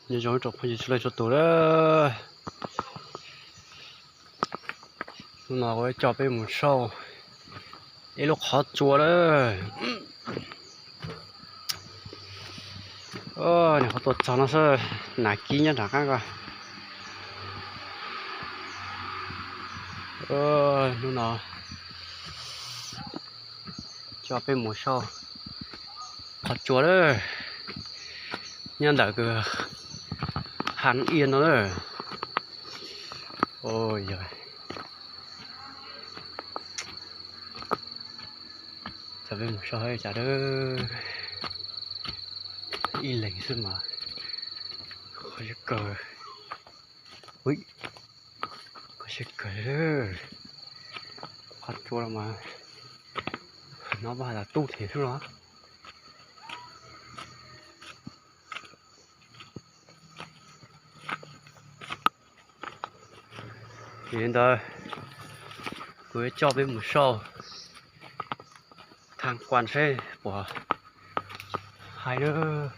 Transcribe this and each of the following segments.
Nyob zoo ib tsoom phooj ywg txhua leej txhua tus lawm. Hnub no kuv coj peb mus saib ib lub qhov tsua lawm. Nws qhov tuaj txog no xwb, nas kib nyob nram qab ko. Hnub no coj peb mus saib qhov tsua lawm, nyob ntawm kws Hav Ia no lawm. Yog, coj peb mus saib cas lawm. Ib leeg xwb mas qhov siab kawg, qhov siab kawg. Qhov tsua los mas hnov paj has tas tub thiab xwb los. Yog li ntawd kuv yuav coj peb mus saib tham quan seb puas hais lawm.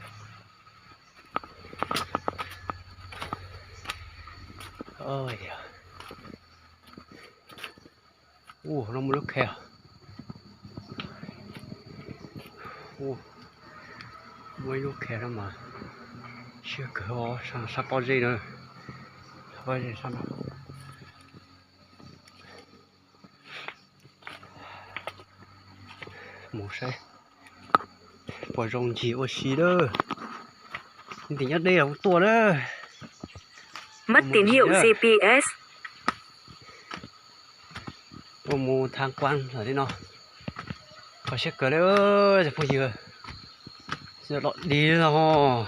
Ua no muaj lub khe, muaj ib lub khe no mas siab kawg, sab pob zeb na, sab pob zeb sab no. Mus saib puas zoo ncig ua si lawm. Ntim nyob deb los kuj tuaj na. Mất tín hiệu G P S. Tuaj mus tham quan lawm li no, kho siab kawg li cov phooj ywg, los dig los.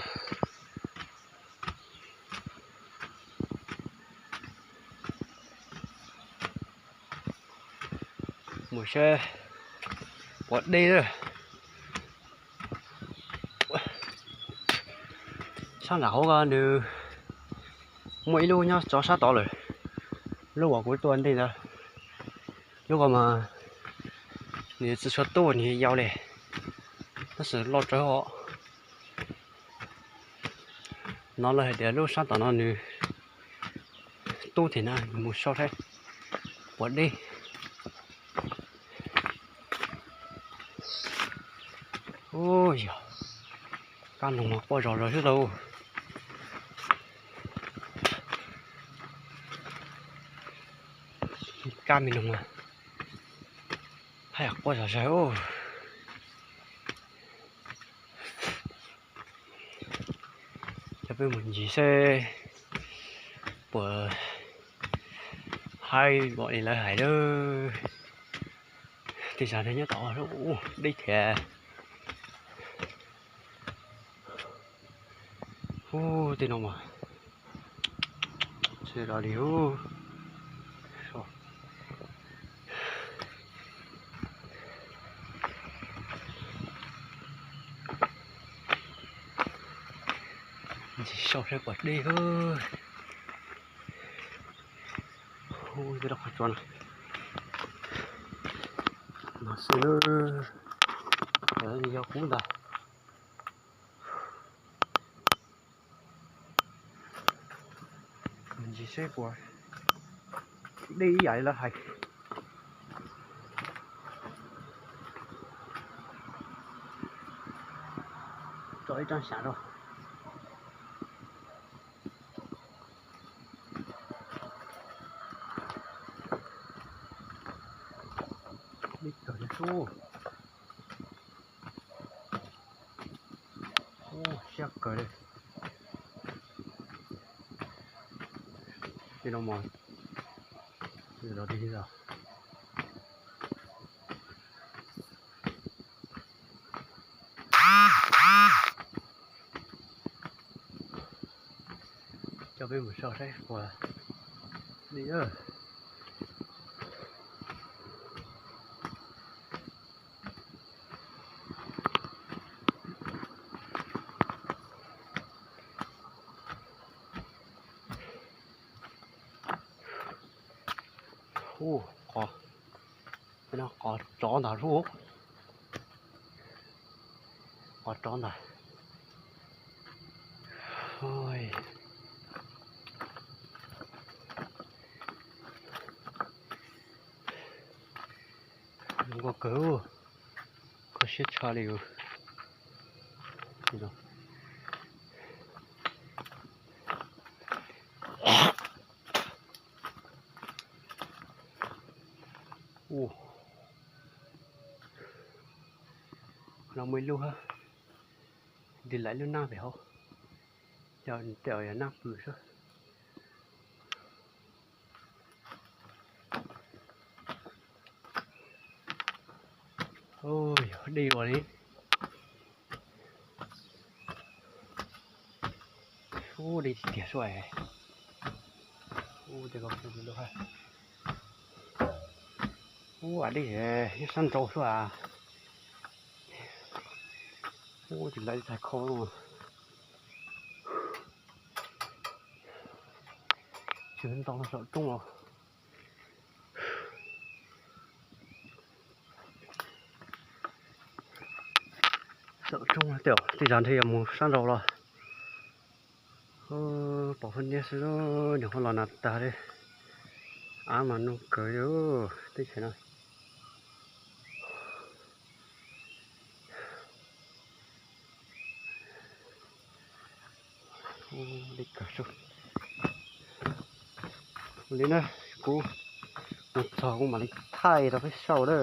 Mus saib puas deb. Sab nram hauv ko nws muaj ib lub nyob tsov sab tod lawm, lub uas kuv tuaj ntej ntawd. Lub ko mas nws tsis tshua tub, nws yau li, tab sis loj tsawv os. No lawv hais tias lub sab tom no nws tub thiab na, mus saib saib puas deb. Yog, kab noog mas quaj zom zaws xwb lauj. Kab me noog mas haj yam quaj zom zaws. Coj peb mus ncig seb puas haib npaum li lawv hais lawm. Tej zaum nyob tom deb thiab. Ub, tej no mas tsis los li ub. Ntsis saib saib puas deb. Ub, tej lub qhov tsua no, no xwb, yog kub ntag. Ntsis seb puas deb ib yam li lawv hais. Tso ib rooj xyav rau. Deb kawg li xwb. Ub, siab kawg li. Tej no mas los dig os. Coj peb mus saib saib puas deb. Ub, qos, qos tsov ntag lauj. Qos tsov ntag. Kho li. Ua, no muaj ib lub, tig lawv lub nab pem hauv, yog tej yog nab pw xwb. Ua, dej ua li. Ua, dej tiag tiag sua. Ua, tej ko, ua dej nyob sab nraud sua. Ua, tsis lawv tsis tag kho. Tsis ntau saum roob os. Saum roob, tej zaum ntshe yuav mus sab nraud los. Pom hauv niab xwb, nws ho los nag tag li. Av mas nuj kawg li teb chaws no. Ua li kawg. Ua li na, kuv mus txog kuv mam li thaij rau peb saib na.